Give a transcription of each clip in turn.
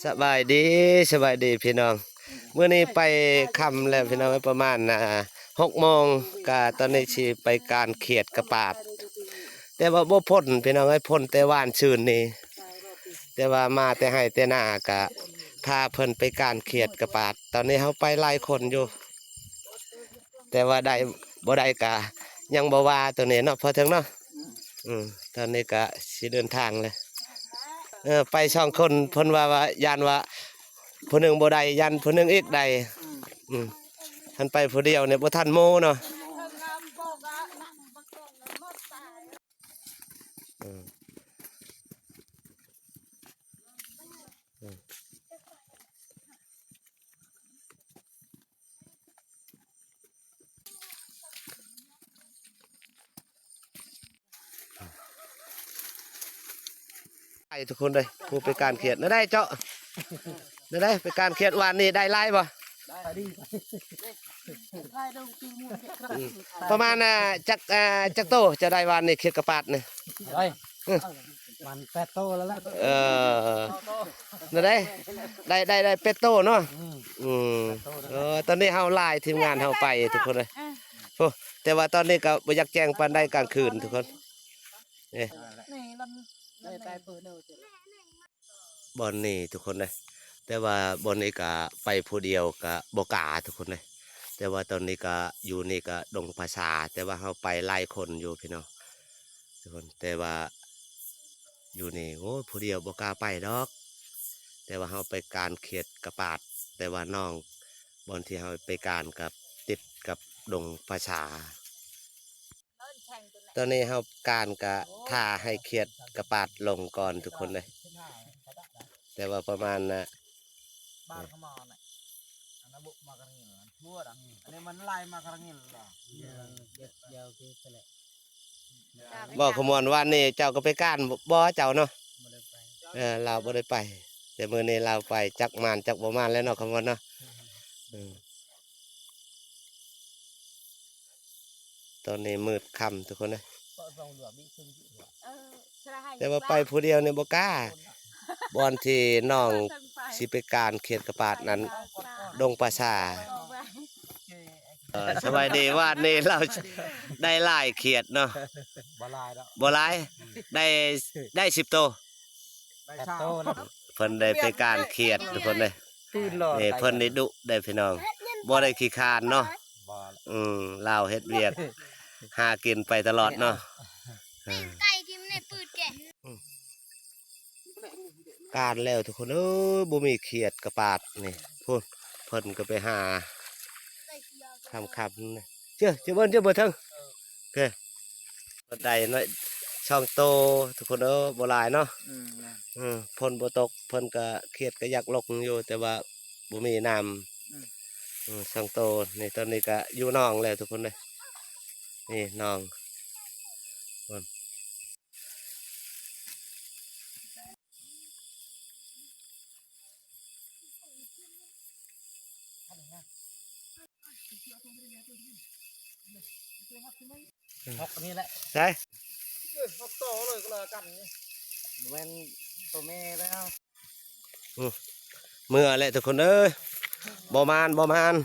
ສະບາຍດີ ສະບາຍດີພີ່ນ້ອງ. ມື້ນີ້ໄປຄ່ຳແລ້ວພີ່ນ້ອງເອີຍ ປະມານ ອ່າ ຫົກໂມງ ກະຕອນນີ້ຊິໄປການຂຽດກະປາດ ແຕ່ວ່າບໍ່ພົ້ນພີ່ນ້ອງເອີຍ ພົ້ນແຕ່ວານຊືນນີ້ ແຕ່ວ່າມາແຕ່ໄຮ່ແຕ່ນາ ກະພາເພິ່ນໄປການຂຽດກະປາດ. ຕອນນີ້ເຮົາໄປຫຼາຍຄົນຢູ່ ແຕ່ວ່າໄດ້ບໍ່ໄດ້ກະຍັງບໍ່ວ່າໂຕນີ້ເນາະ ພໍເຖິງເນາະ. ອືມ ຕອນນີ້ກະຊິເດີນທາງແລ້ວ. ເອີ ໄປສອງຄົນ ເພິ່ນວ່າ ວ່າຢ້ານວ່າຜູ້ໜຶ່ງບໍ່ໄດ້ ຢ້ານຜູ້ໜຶ່ງອີກໄດ້. ອືມ ຄັນໄປຜູ້ດຽວນີ້ບໍ່ທັນໝູ່ເນາະ. ອືມ ອືມ ໄປທຸກຄົນເດີ ຜູ້ໄປການຂຽດ ແນວໃດເຈາະ ແນວໃດ ໄປການຂຽດວານນີ້ໄດ້ຫຼາຍບໍ່? ປະມານ ອ່າ ຈັກ ອ່າ ຈັກໂຕເຈົ້າໄດ້ວານນີ້ ຂຽດກະປາດນີ້? ເອີຍ ປະມານແປດໂຕແລ້ວລະ. ເອີ ແນວໃດ ໄດ້ ໄດ້ ໄດ້ແປດໂຕເນາະ. ອືມ ອືມ ເອີ ຕອນນີ້ເຮົາຫຼາຍ ທີມງານເຮົາໄປທຸກຄົນເອີຍ. ໂອ້ ແຕ່ວ່າຕອນນີ້ກໍບໍ່ຢາກແຈ້ງປານໃດ ກາງຄືນທຸກຄົນ. ນີ້ ບ່ອນນີ້ທຸກຄົນເອີຍ ແຕ່ວ່າບ່ອນນີ້ກະໄປຜູ້ດຽວກະບໍ່ກ້າທຸກຄົນເອີຍ. ແຕ່ວ່າຕອນນີ້ກະຢູ່ນີ້ກະດົງປາສາ ແຕ່ວ່າເຮົາໄປຫຼາຍຄົນຢູ່ພີ່ນ້ອງທຸກຄົນ. ແຕ່ວ່າຢູ່ນີ້ ໂອ້ຍ ຜູ້ດຽວບໍ່ກ້າໄປດອກ. ແຕ່ວ່າເຮົາໄປການຂຽດກະປາດ ແຕ່ວ່ານ້ອງ ບ່ອນທີ່ເຮົາໄປການກະຕິດກັບດົງປາສາ. ຕອນນີ້ເຮົາການກະຖ້າໃຫ້ຂຽດກະປາດລົງກ່ອນທຸກຄົນເອີຍ. ແຕ່ວ່າປະມານນະ ບາດຂະມອນນະ ອັນນັ້ນບຸມາກະລະງິນທົ່ວດອກ ອັນນີ້ມັນໄລ່ມາກະລະງິນລະ. ບໍ່ຂະມອນ ວານນີ້ເຈົ້າກໍໄປການບໍ່ ເຈົ້າເນາະ? ບໍ່ໄດ້ໄປ ເອີ ລາວບໍ່ໄດ້ໄປ ແຕ່ມື້ນີ້ລາວໄປ ຈັກມານຈັກບໍ່ມານແລ້ວເນາະ ຂະມອນເນາະ. ເອີ ຕອນນີ້ມືດຄ່ຳທຸກຄົນເອີຍ. ແຕ່ວ່າໄປຜູ້ດຽວນີ້ບໍ່ກ້າ ບ່ອນທີ່ນ້ອງຊິໄປການຂຽດກະປາດນັ້ນ ດົງປາສາ. ເອີ ສະບາຍດີ ວານນີ້ລາວໄດ້ຫຼາຍຂຽດເນາະ. ບໍ່ຫຼາຍດອກ ບໍ່ຫຼາຍ ໄດ້ ໄດ້ສິບໂຕ ໄດ້ສາມໂຕ. ເພິ່ນໄດ້ໄປການຂຽດທຸກຄົນເດ້. ນີ້ເພິ່ນນີ້ດຸໄດ໋ພີ່ນ້ອງ ບໍ່ໄດ້ຂີ້ຄ້ານເນາະ. ອືມ ລາວເຮັດວຽກຫາກິນໄປຕະຫຼອດເນາະ. ເອີ ການແລ້ວທຸກຄົນເອີຍ ບໍ່ມີຂຽດກະປາດນີ້. ພຸ້ນ ເພິ່ນກໍໄປຫາຄ່ຳໆນີ້ ເຈົ້າ ເຈົ້າເບິ່ງ ເຈົ້າເບິ່ງເທິງ ເອີ ໄດ້ໜ້ອຍສອງໂຕທຸກຄົນເອີຍ ບໍ່ຫຼາຍເນາະ. ອືມ ອືມ ຝົນບໍ່ຕົກ ເພິ່ນກະຂຽດກະຢາກລົງຢູ່ ແຕ່ວ່າບໍ່ມີນ້ຳ. ອືມ ອືມ ສອງໂຕນີ້ ຕອນນີ້ກະຢູ່ໜອງແລ້ວທຸກຄົນເອີຍ. ນີ້ໜອງ ພຸ້ນ. ຮອກນີ້ແຫຼະ ໃສ ຮອກໂຕເລີຍກໍເລີຍກັນນີ້ ບໍ່ແມ່ນໂຕແມ່ແລ້ວ. ອືມ ເມືອແຫຼະທຸກຄົນເອີຍ ບໍ່ມານ ບໍ່ມານ.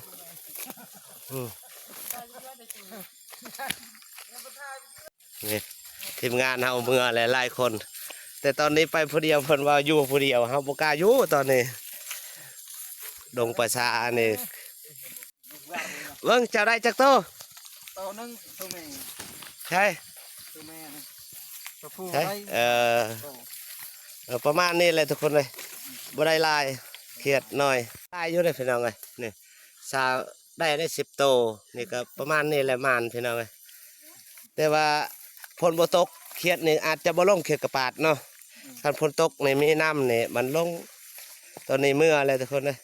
ອືມ ນີ້ທີມງານເຮົາເມືອແຫຼະຫຼາຍຄົນ ແຕ່ຕອນນີ້ໄປຜູ້ດຽວ ເພິ່ນວ່າຢູ່ຜູ້ດຽວ ເຮົາບໍ່ກ້າຢູ່ຕອນນີ້ ດົງປາສານີ້. ເບິ່ງ ເຈົ້າໄດ້ຈັກໂຕ? ໂຕໜຶ່ງ ໂຕແມ່ ໃຊ່ ໂຕແມ່ ໂຕຜູ້ ໃຊ່ ໄດ້ ເອີ ໂຕ ເອີ ປະມານນີ້ແຫຼະທຸກຄົນເອີຍ ບໍ່ໄດ້ຫຼາຍ ຂຽດໜ້ອຍ ຫຼາຍຢູ່ເດ້ພີ່ນ້ອງເອີຍ. ນີ້ ຊາວ ໄດ້ ໄດ້ສິບໂຕ ນີ້ກໍປະມານນີ້ແຫຼະ ໝານພີ່ນ້ອງເອີຍ. ແຕ່ວ່າຝົນບໍ່ຕົກ ຂຽດນີ້ອາດຈະບໍ່ລົງ ຂຽດກະປາດເນາະ. ອືມ ຄັນຝົນຕົກນີ້ ມີນ້ຳນີ້ ມັນລົງ. ຕອນນີ້ເມືອແລ້ວທຸກຄົນເອີຍ.